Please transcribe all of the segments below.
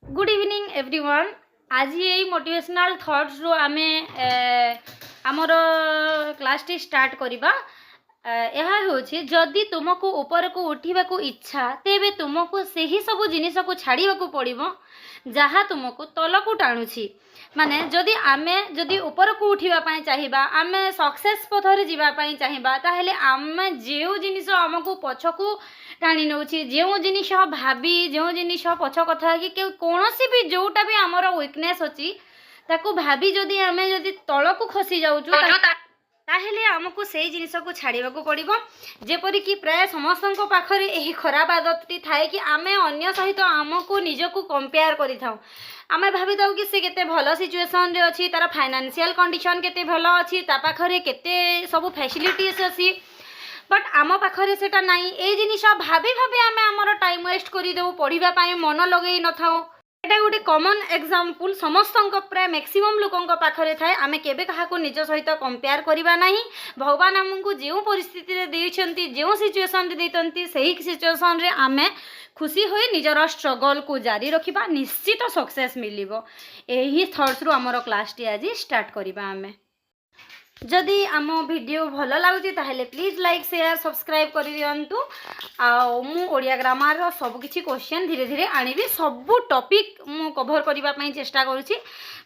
Good evening everyone. ଆଜି ଏଇ motivational ଥଟ୍ସରୁ ଆମେ ଆମର କ୍ଲାସ୍ଟି ଷ୍ଟାର୍ଟ କରିବା। ଏହା ହେଉଛି, ଯଦି ତୁମକୁ ଉପରକୁ ଉଠିବାକୁ ଇଚ୍ଛା, ତେବେ ତୁମକୁ ସେହି ସବୁ ଜିନିଷକୁ ଛାଡ଼ିବାକୁ ପଡ଼ିବ ଯାହା ତୁମକୁ ତଳକୁ ଟାଣୁଛି। ମାନେ ଯଦି ଆମେ ଯଦି ଉପରକୁ ଉଠିବା ପାଇଁ ଚାହିଁବା, ଆମେ ସକ୍ସେସ୍ ପଥରେ ଯିବା ପାଇଁ ଚାହିଁବା, ତାହେଲେ ଆମେ ଯେଉଁ ଜିନିଷ ଆମକୁ ପଛକୁ ଟାଣି ନେଉଛି, ଯେଉଁ ଜିନିଷ ଭାବି, ଯେଉଁ ଜିନିଷ ପଛ କଥା କି କୌଣସି ବି ଯେଉଁଟା ବି ଆମର ୱିକନେସ୍ ଅଛି, ତାକୁ ଭାବି ଯଦି ଆମେ ଯଦି ତଳକୁ ଖସି ଯାଉଛୁ, ତାହେଲେ ଆମକୁ ସେଇ ଜିନିଷକୁ ଛାଡ଼ିବାକୁ ପଡ଼ିବ। ଯେପରିକି ପ୍ରାୟ ସମସ୍ତଙ୍କ ପାଖରେ ଏହି ଖରାପ ଆଦତଟି ଥାଏ କି ଆମେ ଅନ୍ୟ ସହିତ ଆମକୁ ନିଜକୁ କମ୍ପେୟାର କରିଥାଉ। ଆମେ ଭାବିଥାଉ କି ସେ କେତେ ଭଲ ସିଚୁଏସନ୍ରେ ଅଛି, ତା'ର ଫାଇନାନ୍ସିଆଲ୍ କଣ୍ଡିସନ୍ କେତେ ଭଲ ଅଛି, ତା ପାଖରେ କେତେ ସବୁ ଫ୍ୟାସିଲିଟିସ୍ ଅଛି, ବଟ୍ ଆମ ପାଖରେ ସେଇଟା ନାହିଁ। ଏଇ ଜିନିଷ ଭାବି ଭାବି ଆମେ ଆମର ଟାଇମ୍ ୱେଷ୍ଟ କରିଦେଉ, ପଢ଼ିବା ପାଇଁ ମନ ଲଗେଇ ନଥାଉ। ଏଇଟା ଗୋଟେ କମନ୍ ଏକ୍ଜାମ୍ପଲ୍, ସମସ୍ତଙ୍କ, ପ୍ରାୟ ମ୍ୟାକ୍ସିମମ୍ ଲୋକଙ୍କ ପାଖରେ ଥାଏ। ଆମେ କେବେ କାହାକୁ ନିଜ ସହିତ କମ୍ପେୟାର କରିବା ନାହିଁ। ଭଗବାନ ଆମକୁ ଯେଉଁ ପରିସ୍ଥିତିରେ ଦେଇଛନ୍ତି, ଯେଉଁ ସିଚୁଏସନ୍ରେ ଦେଇଛନ୍ତି, ସେହି ସିଚୁଏସନ୍ରେ ଆମେ ଖୁସି ହୋଇ ନିଜର ଷ୍ଟ୍ରଗଲ୍କୁ ଜାରି ରଖିବା, ନିଶ୍ଚିତ ସକ୍ସେସ୍ ମିଳିବ। ଏହି ଥଟ୍ସରୁ ଆମର କ୍ଲାସ୍ଟି ଆଜି ଷ୍ଟାର୍ଟ କରିବା ଆମେ। ଯଦି ଆମ ଭିଡ଼ିଓ ଭଲ ଲାଗୁଛି, ତାହେଲେ ପ୍ଲିଜ୍ ଲାଇକ୍, ସେୟାର, ସବସ୍କ୍ରାଇବ୍ କରିଦିଅନ୍ତୁ। ଆଉ ମୁଁ ଓଡ଼ିଆ ଗ୍ରାମାରର ସବୁକିଛି କ୍ୱେଶ୍ଚନ୍ ଧୀରେ ଧୀରେ ଆଣିବି। ସବୁ ଟପିକ୍ ମୁଁ କଭର୍ କରିବା ପାଇଁ ଚେଷ୍ଟା କରୁଛି,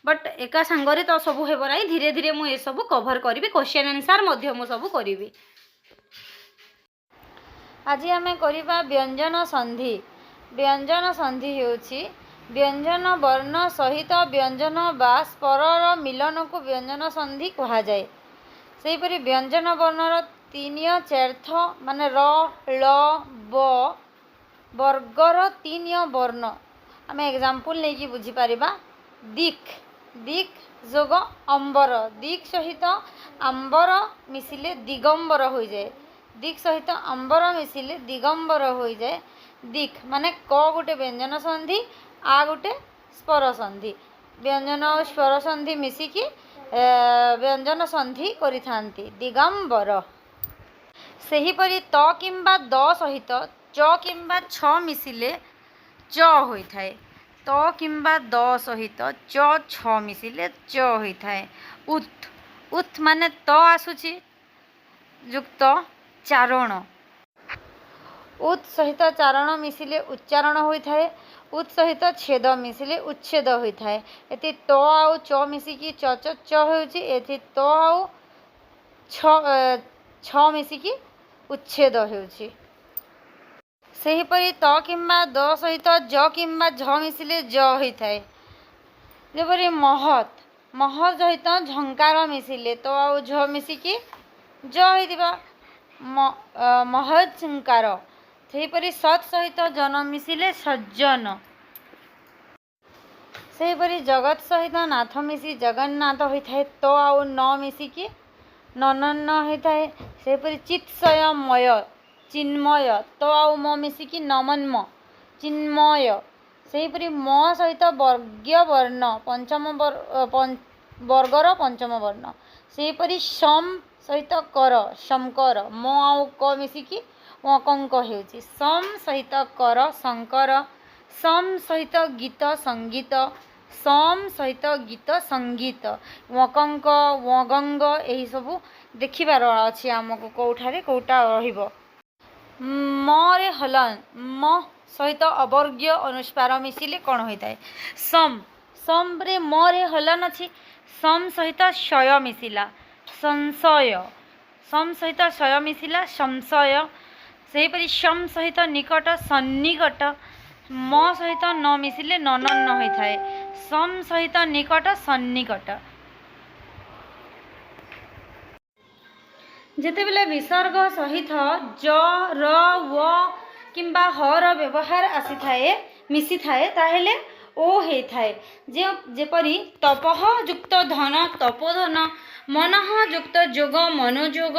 ବଟ୍ ଏକା ସାଙ୍ଗରେ ତ ସବୁ ହେବ ନାହିଁ। ଧୀରେ ଧୀରେ ମୁଁ ଏସବୁ କଭର୍ କରିବି, କ୍ୱେଶ୍ଚନ୍ ଆନ୍ସର୍ ମଧ୍ୟ ମୁଁ ସବୁ କରିବି। ଆଜି ଆମେ କରିବା ବ୍ୟଞ୍ଜନ ସନ୍ଧି। ବ୍ୟଞ୍ଜନ ସନ୍ଧି ହେଉଛି ବ୍ୟଞ୍ଜନ ବର୍ଣ୍ଣ ସହିତ ବ୍ୟଞ୍ଜନ ବା ସ୍ୱରର ମିଳନକୁ ବ୍ୟଞ୍ଜନ ସନ୍ଧି କୁହାଯାଏ। ସେହିପରି ବ୍ୟଞ୍ଜନ ବର୍ଣ୍ଣର ତିନି ଚତୁର୍ଥ, ମାନେ ର, ଳ, ବ ବର୍ଗର ତିନି ବର୍ଣ୍ଣ। ଆମେ ଏକ୍ଜାମ୍ପଲ୍ ନେଇକି ବୁଝିପାରିବା। ଦିକ୍, ଦିକ୍ ଯୋଗ ଅମ୍ବର। ଦିକ୍ ସହିତ ଆମ୍ବର ମିଶିଲେ ଦିଗମ୍ବର ହୋଇଯାଏ। ଦିକ୍ ସହିତ ଅମ୍ବର ମିଶିଲେ ଦିଗମ୍ବର ହୋଇଯାଏ। ଦିକ୍ ମାନେ କ ଗୋଟେ ବ୍ୟଞ୍ଜନ ସନ୍ଧି, ଆ ଗୋଟେ ସ୍ୱର ସନ୍ଧି। ବ୍ୟଞ୍ଜନ ଓ ସ୍ୱର ସନ୍ଧି ମିଶିକି ବ୍ୟଞ୍ଜନ ସନ୍ଧି କରିଥାନ୍ତି, ଦିଗମ୍ବର। ସେହିପରି ତ କିମ୍ବା ଦ ସହିତ ଚ କିମ୍ବା ଛ ମିଶିଲେ ଚ ହୋଇଥାଏ। ତ କିମ୍ବା ଦ ସହିତ ଚ, ଛ ମିଶିଲେ ଚ ହୋଇଥାଏ। ଉତ୍, ଉତ୍ ମାନେ ତ ଆସୁଛି ଯୁକ୍ତ ଚାରଣ। ଉତ୍ ସହିତ ଚାରଣ ମିଶିଲେ ଉଚ୍ଚାରଣ ହୋଇଥାଏ। ଉତ୍ ସହିତ ଛେଦ ମିଶିଲେ ଉଚ୍ଛେଦ ହୋଇଥାଏ। ଏଠି ତ ଆଉ ଚ ମିଶିକି ଚ ଚ ଚ ହେଉଛି। ଏଠି ତ ଆଉ ଛ, ଛ ମିଶିକି ଉଚ୍ଛେଦ ହେଉଛି। ସେହିପରି ତ କିମ୍ବା ଦ ସହିତ ଜ କିମ୍ବା ଝ ମିଶିଲେ ଜ ହୋଇଥାଏ। ଯେପରି ମହତ୍, ମହତ୍ ସହିତ ଝଙ୍କାର ମିଶିଲେ, ତ ଆଉ ଝ ମିଶିକି ଜ ହେଇଥିବା, ମହତ୍ ଝଙ୍କାର। ସେହିପରି ସତ୍ ସହିତ ଜନ ମିଶିଲେ ସଜ୍ଜନ। ସେହିପରି ଜଗତ ସହିତ ନାଥ ମିଶି ଜଗନ୍ନାଥ ହୋଇଥାଏ। ତ ଆଉ ନ ମିଶିକି ନନ ହୋଇଥାଏ। ସେହିପରି ଚିତ୍ସୟମୟ, ଚିନ୍ମୟ। ତ ଆଉ ମ ମିଶିକି ନମନ୍ମ, ଚିନ୍ମୟ। ସେହିପରି ମ ସହିତ ବର୍ଗ୍ୟ ବର୍ଣ୍ଣ, ପଞ୍ଚମ ବର୍ଗର ପଞ୍ଚମ ବର୍ଣ୍ଣ। ସେହିପରି ସମ୍ ସହିତ କର, ଶଙ୍କର। ମ ଆଉ କ ମିଶିକି କଙ୍କ ହେଉଛି। ସମ୍ ସହିତ କର, ଶଙ୍କର। ସମ୍ ସହିତ ଗୀତ, ସଙ୍ଗୀତ। ସମ୍ ସହିତ ଗୀତ, ସଙ୍ଗୀତ। ୱକଙ୍କ, ୱଗଙ୍ଗ, ଏହିସବୁ ଦେଖିବାର ଅଛି ଆମକୁ, କେଉଁଠାରେ କେଉଁଟା ରହିବ। ମରେ ହଲନ, ମ ସହିତ ଅବର୍ଗ୍ୟ ଅନୁସ୍ୱାର ମିଶିଲେ କ'ଣ ହୋଇଥାଏ? ସମ୍, ସମ୍ରେ ମରେ ହଲନ ଅଛି। ସମ୍ ସହିତ ଶୟ ମିଶିଲା ସଂଶୟ। ସମ୍ ସହିତ ଶୟ ମିଶିଲା ସଂଶୟ। ସେହିପରି ସମ୍ ସହିତ ନିକଟ, ସନ୍ନିକଟ। ମ ସହିତ ନ ମିଶିଲେ ନନ ହୋଇଥାଏ। ସମ୍ ସହିତ ନିକଟ, ସନ୍ନିକଟ। ଯେତେବେଳେ ବିସର୍ଗ ସହିତ ଜ, ର, ୱ କିମ୍ବା ହର ବ୍ୟବହାର ଆସିଥାଏ, ମିଶିଥାଏ, ତାହେଲେ ଓ ହେଇଥାଏ। ଯେପରି ତପଃ ଯୁକ୍ତ ଧନ, ତପୋଧନ। ମନଃ ଯୁକ୍ତ ଯୋଗ, ମନୋଯୋଗ।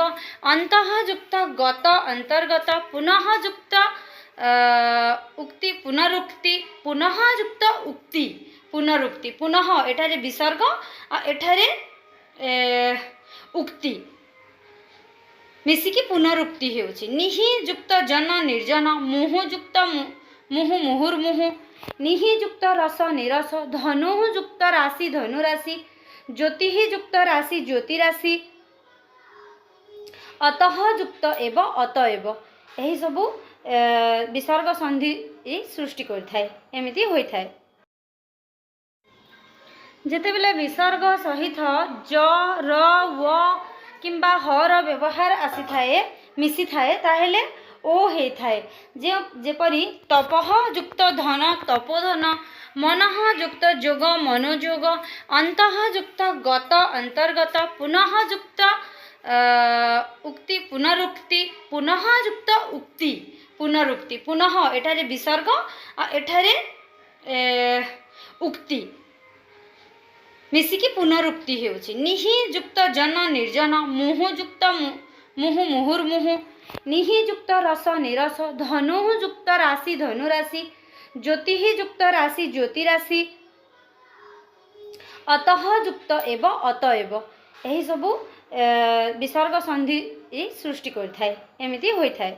ଅନ୍ତଃ ଯୁକ୍ତ ଗତ, ଅନ୍ତର୍ଗତ। ପୁନଃ ଯୁକ୍ତ ଉକ୍ତି, ପୁନରୁକ୍ତି। ପୁନଃ ଯୁକ୍ତ ଉକ୍ତି, ପୁନରୁକ୍ତି। ପୁନଃ ଏଠାରେ ବିସର୍ଗ ଆଉ ଏଠାରେ ଉକ୍ତି ମିଶିକି ପୁନରୁକ୍ତି ହେଉଛି। ନିହି ଯୁକ୍ତ ଜନ, ନିର୍ଜନ। ମୁହୁ ଯୁକ୍ତ ମୁହୁ, ମୁହୁର୍ମୁହୁ। ନିହି ଯୁକ୍ତ ରସ ନିରସ, ଧନୁଃ ଯୁକ୍ତ ରାଶି ଧନୁରାଶି, ଜ୍ୟୋତିଃ ଯୁକ୍ତ ରାଶି ଜ୍ୟୋତିରାଶି, ଅତଃ ଯୁକ୍ତ ଏବ ଅତଏବ। ଏହିସବୁ ବିସର୍ଗ ସନ୍ଧି ସୃଷ୍ଟି କରିଥାଏ, ଏମିତି ହୋଇଥାଏ। ଯେତେବେଳେ ବିସର୍ଗ ସହିତ ଜ, ର, ୱ କିମ୍ବା ହ ର ବ୍ୟବହାର ଆସିଥାଏ, ମିଶିଥାଏ, ତାହେଲେ ଓ ହେଇଥାଏ। ଯେଉଁ ଯେପରି ତପଃ ଯୁକ୍ତ ଧନ ତପୋଧନ, ମନଃ ଯୁକ୍ତ ଯୋଗ ମନୋଯୋଗ, ଅନ୍ତଃ ଯୁକ୍ତ ଗତ ଅନ୍ତର୍ଗତ, ପୁନଃ ଯୁକ୍ତ ଉକ୍ତି ପୁନରୁକ୍ତି, ପୁନଃ ଯୁକ୍ତ ଉକ୍ତି ପୁନରୁକ୍ତି। ପୁନଃ ଏଠାରେ ବିସର୍ଗ ଆଉ ଏଠାରେ ଉକ୍ତି ମିଶିକି ପୁନରୁକ୍ତି ହେଉଛି। ନିହି ଯୁକ୍ତ ଜନ ନିର୍ଜନ, ମୁହୁ ଯୁକ୍ତ ମୁହୁ ମୁହୁର୍ମୁହୁ, ନିହି ଯୁକ୍ତ ରସ ନିରସ, ଧନୁଃ ଯୁକ୍ତ ରାଶି ଧନୁରାଶି, ଜ୍ୟୋତିଃ ଯୁକ୍ତ ରାଶି ଜ୍ୟୋତିରାଶି, ଅତଃ ଯୁକ୍ତ ଏବ ଅତଏବ। ଏହିସବୁ ବିସର୍ଗ ସନ୍ଧି ସୃଷ୍ଟି କରିଥାଏ, ଏମିତି ହୋଇଥାଏ।